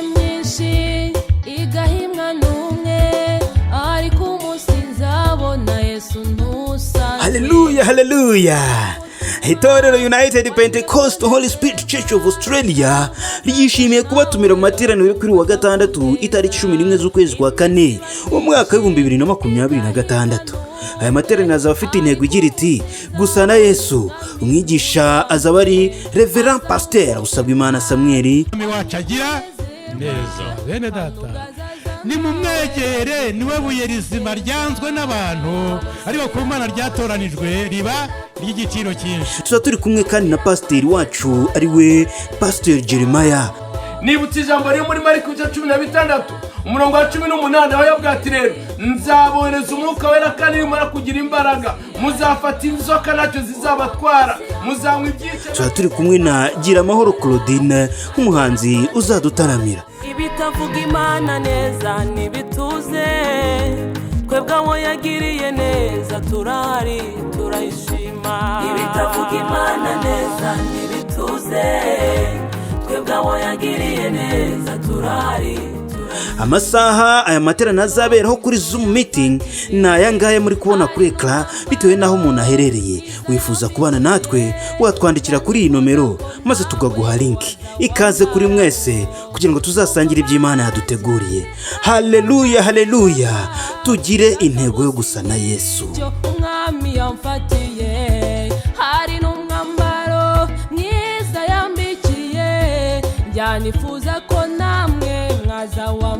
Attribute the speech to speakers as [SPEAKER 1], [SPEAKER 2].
[SPEAKER 1] Myinshi igahimwa n'umwe, ariko umunsi nzabona Yesu ntusanzwe.
[SPEAKER 2] Haleluya, haleluya! Itorero United Pentecost Holy Spirit Church of Australia ryishimiye kubatumira mu materaniro yo kuri wa gatandatu, itariki 11 z'ukwezi kwa kane, umwaka w'2026. Aya materaniro azaba afite intego igira iti: "Gusa na Yesu". Umwigisha azaba ari Reverend Pasteur Usabwimana Samweli.
[SPEAKER 3] Umwami wacu agira neza. Bene data, nimumwegere, niwe buye rizima ryanzwe n'abantu, ariko ku Mana ryatoranijwe riba ry'igiciro cyinshi.
[SPEAKER 2] Tuba turi kumwe kandi na pasiteri wacu, ari we Pasiteri Jeremiah.
[SPEAKER 4] Nibutse ijambo riri muri Mariko ibice 16, umurongo wa 18, aho yavuga ati: "Rero nzabohereza Umwuka Wera, kandi nimara kugira imbaraga muzafata inzoka ntacyo zizabatwara, muzanywa ibyica."
[SPEAKER 2] Tuba turi kumwe na Giramahoro Claudine nk'umuhanzi uzadutaramira.
[SPEAKER 1] Ibitavuga Imana neza ntibituze, twebwe abo yagiriye neza turahari, turayishima. Ibitavuga Imana neza ntibituze, twebwe abo yagiriye neza turahari.
[SPEAKER 2] Amasaha aya materaniro azaberaho kuri Zoom meeting ni aya ngaya muri kubona kuri écran, bitewe n'aho umuntu aherereye. Wifuza kubana natwe, watwandikira kuri iyi nomero maze tukaguha link. Ikaze kuri mwese kugira ngo tuzasangire iby'Imana yaduteguriye. Haleluya, haleluya! Tugire intego yo gusa na Yesu.
[SPEAKER 1] Icyo Umwami yamfatiye, hari n'umwambaro mwiza yambikiye, njyanifuza ko namwe mwazawambara.